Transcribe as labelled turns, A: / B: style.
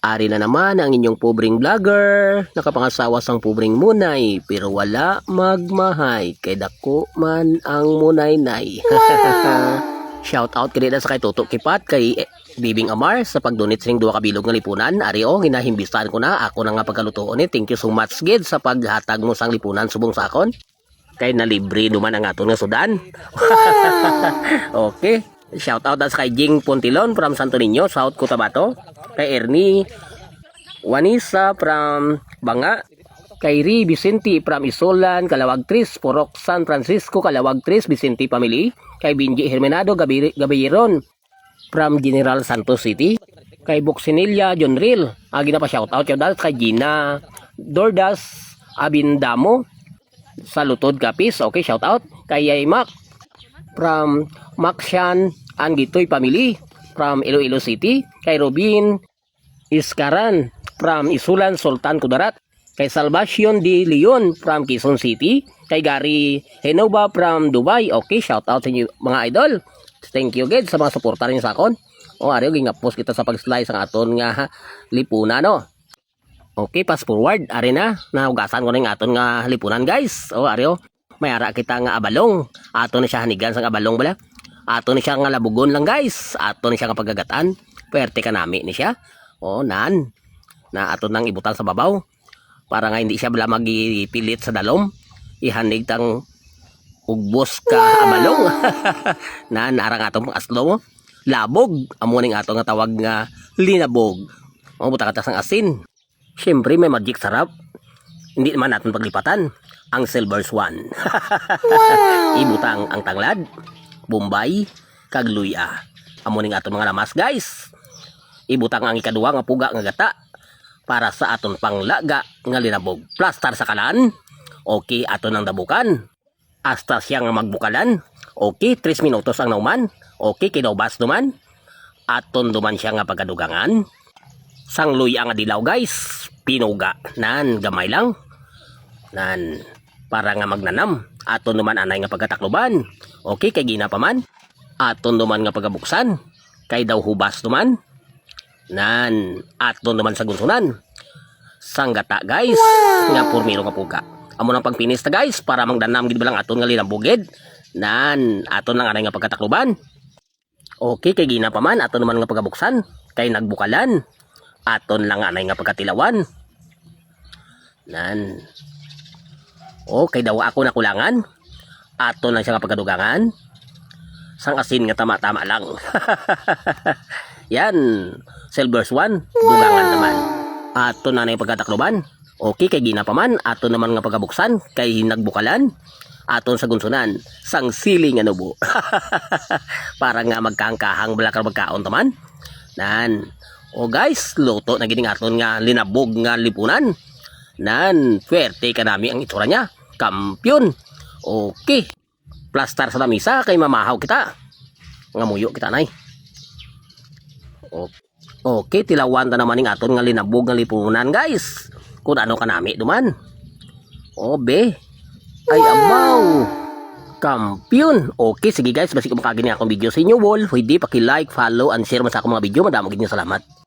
A: Ari na naman ang inyong pobreng vlogger, nakapangasawa sang pobreng munay, pero wala magmahay, kay dako man ang munay nay. Shout out kini sa kay Toto Kipat, kay Bibing Amar sa pag-donate sining duha ka bilog nga lipunan. Ari o, ginahimbistahan ko na ako na nga pagkalutoon ni. Thank you so much gid sa paghatag mo sang lipunan subong sa akon. Kay nalibre duman ang aton nga sudan. Okay. Shout out sa kay Jing Pontilon from Santo Niño, South Cotabato. Kay Ernie Wanisa from Banga. Kay Ri Vicente from Isulan, Calawag Tris, Purok San Francisco, Calawag Tris, Vicente Family. Kay Benji Hermenado Gabiron from General Santos City. Kay Boxinilia John Real. Agi na pa shout out kay Gina Dordas Abindamo sa Lutod Capiz. Okay, shout out. Kay Yay Mac from Maxian Angitoy Family from Iloilo City. Kay Robin Iskaran from Isulan, Sultan Kudarat. Kay Salvacion de Leon from Quezon City. Kay Gary Henova from Dubai. Okay, shout out sa inyo, mga idol. Thank you gid sa mga suporta rin sa akon. O ari gingapos kita sa pag-slice ang aton nga lipuna, no. Okay, fast forward. Ari na, nahugasan ko na yung aton nga lipunan, guys. O ari o, may ara kita nga abalong. Ato na siya hanigan sa abalong bala. Ato na siya nga labugon lang, guys. Ato na siya nga pagagatan. Puwerte ka nami ni siya. O nan. Na ato nang ibutang sa babaw. Para nga hindi siya bala magipilit sa dalom. Ihanig tang ugbos ka abalong. Nan arang atong aslo mo. Labog. Amo ning ato nga tawag nga linabog. O butang ka sang asin. Siyempre may magic sarap. Hindi naman natin paglipatan ang Silver Swan. Ibutang ang tanglad, bombay, kag luya. Amo ning aton mga lamas, guys. Ibutang ang ikaduha nga puga nga gata para sa aton panglaga nga linabog. Plastar sa kalan. Okay, aton ang dabukan. Hasta siya nga magbukalan. Okay, 3 minutos ang nauman. Okay, kinubas duman. Aton duman siya nga pagkadugangan. Sang luya nga dilaw, guys. Pinuga. Nan, gamay lang. Nan, para nga magnanam. Aton duman anay nga pagkatakluban. Okay, kay gina pa man. Aton duman nga pagkabuksan. Kay daw hubas duman. Nan, aton duman sa gunsunan. Sanggata, guys. Nga purmiro nga puga. Amo nang pagpinis ta, guys, para magdanam gid balang aton nga linabugid. Nan, aton lang anay nga pagkatakluban. Okay, kay gina pa man, aton naman nga pagkabuksan. Kay nagbukalan. Aton lang anay nga pagkatilawan. Nan. Okay daw ako nakulangan. Aton lang siya nga pagkadugangan. Sang asin nga tama-tama lang. Yan. Silver Swan, dugangan naman. Aton na na yung pagkatakluban. Okay, kay gina pa man. Aton naman nga pagkabuksan, kay nagbukalan. Aton sa gunsunan, sang sili nga nubo. Para nga magkangkahang bala ka magkaon taman. Nan. O guys, luto na gining aton nga linabog nga lipunan. Nan, fuerte ka nami ang itsura niya. Kampiyon. Okay. Plastar sa lamisa kay mamahaw kita. Nga muyo kita nay. Okay, tilawan ta naman ning aton nga linabog nga lipunan, guys. Kung ano ka nami duman. O be. Ay abaw. Kampiyon. Okay, sige guys, basi kung makagi niya akong video sa inyo wall, pwede paki-like, follow, and share man sa akong mga video. Madamo gid niyo salamat.